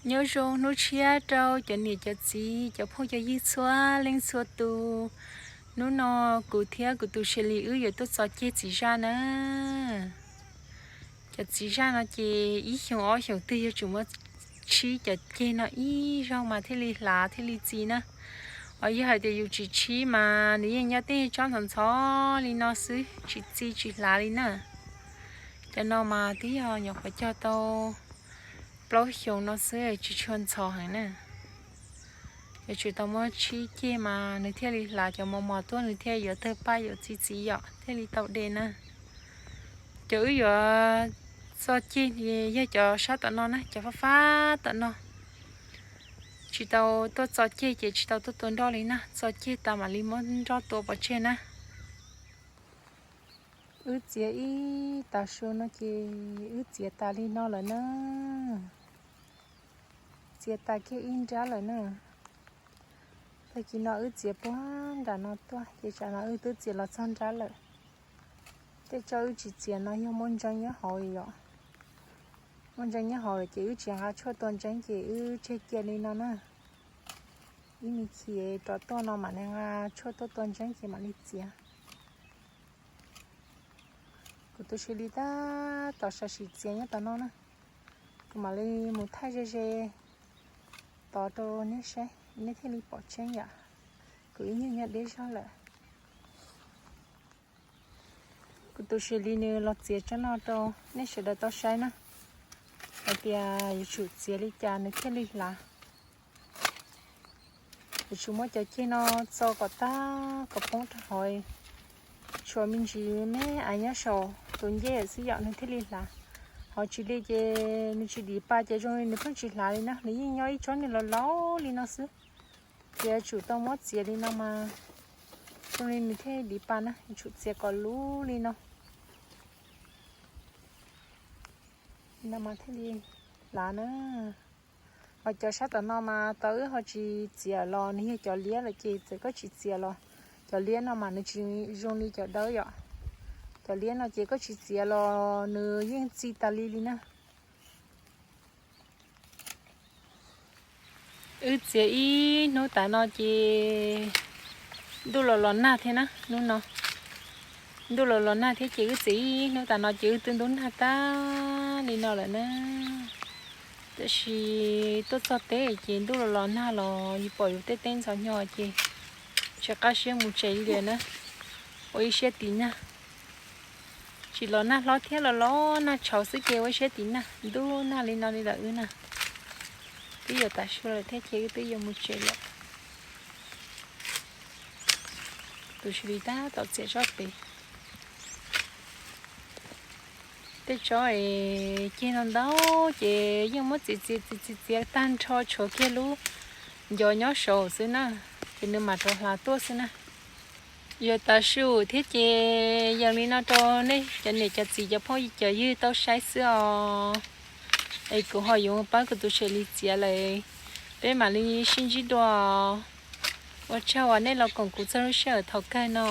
Nyob zoo hnub tshiab rau cov niam cov txiv cov phooj cov ywg txhua leej txhua tus. Hnub no kuv thiab kuv tus Seli wb yuav tuaj txo ceg txiv zaj na. Cov txiv zaj no ces ib xyoos ob xyoos twg yog tsuas muab tshib cov ceg no ib zaug mas thiaj li hlav thiaj li txi na. Ho yog hais tias yus tsis tshib mas nws yeej nyob tej tsob ntxhov ntxhov li no xwb, tsis txi tsis hlav li na. Cov no mas twb yog nyuam qhuav cog tau plaub xyoos no xwb tsis tshua ntxhov heev na. Yuav tsum tau muab tshib ceg mas nws thiaj li hlav cov mos mos tuaj nws thiaj yuav tawg paj yuav txi txiv yom thiaj li tau de na. Cov wb yuav txo ceg yog cov sab tom no na, cov fab fab tom no. Tsis tau tuaj txo ceg ces tsis tau tuaj tua nroj li na, txo ceg tas mam li muab nroj tua pov tseg na. Wb txiav ib tav su no ces wb txiav tas li no lawm na. Txiav tas kiag ib nrab lawm na. Tag kis no wb txiav puag nram no tuaj ces tsam no wb twb txiav los txog nrab lawm. Tej tsob wb tsis txiav no yog muaj ntseeb nyob hauv yom. Muaj ntseeb nyob hauv lawm ces wb tsis nqa tshuaj tua ntseeb ces wb tseg cia li no na. Ib me chim rov tuaj no mam li nqa tshuaj tuaj tua ntseeb ces mam li txiav. Kuv tus Seli tab tom sam sim txiav nyob tom no na. Kuv mam li mus thaij ze ze tod rau nej saib nej thiaj li pom tseeb yom. Kuv ib nyuag nyob deb zog lawm. Kuv tus Seli nws los txiav tsob no rau nej sawv daws tau saib na, hais tias yuav tsum txiav li cas nws thiaj li hlav. Yuav tsum muab cov ceg no txo kom tag kom poob rau hauv, tshuav me ntsis me aiv nyob saum tus ncej xwb yom nws thiaj li hlav. Ho tsis li ces nws tsis dim pa ces zoo li nws pheej tsis hlav li na, nws yeej nyob ib tsob niag laus laus li no xwb. Ces yuav tsum tau muab txiav li no mas zoo li nws thiaj dim pa na, yuav tsum txiav kom luv li no. Li no mas thiaj li hlav na. Ho cov sab tom no mas tau wb ho tsis txiav los nws yog cov liab lawm ces txawm koj tsis txiav los cov liab no mas nws tsis zoo li cov dawb yom. Cov liab no ces koj tsis txiav los nws yeej txi tas li li na. Wb txiav ib hnub tas no ces ntuj los los nag thiab na hnub no. Ntuj los los nag thiab ces wb txiav ib hnub tas no ces wb twb ntub nag tag li no lawm na. Tab sis tuaj txog teb ces ntuj los los nag los yus pom yus tej teb ntxhov hnyo ces tsis qab siab mus tsev li lawm na. Ua ib siab tiv nag. Tsis los nag hlob thiab los los nag tshauv xwb ces ua ib siab tiv nag, ntub nag li no li lawm wb na. Twb yuav tav su lawm thiab ces wb twb yuav mus tsev lawm. Tus Seli tab tom txiav tsob pem. Tej tsob es ceg ntau ntau ces yeej muab txiav txiav txiav txiav tag nrho tshuav kiag lub ncov nyob saud xwb na, ces nws mam rov hlav tuaj xwb na. Yuav tav su thiab ces yees li no rau nej cov niam cov txiv cov phooj cov ywg tau saib xwb os. Es kuv ho yuav pab kuv tus Seli txiav lawm, peb mam li sib ntsib dua. Ua tsaug uas nej los koom kuv txog lub sij hawm thaum kawg no.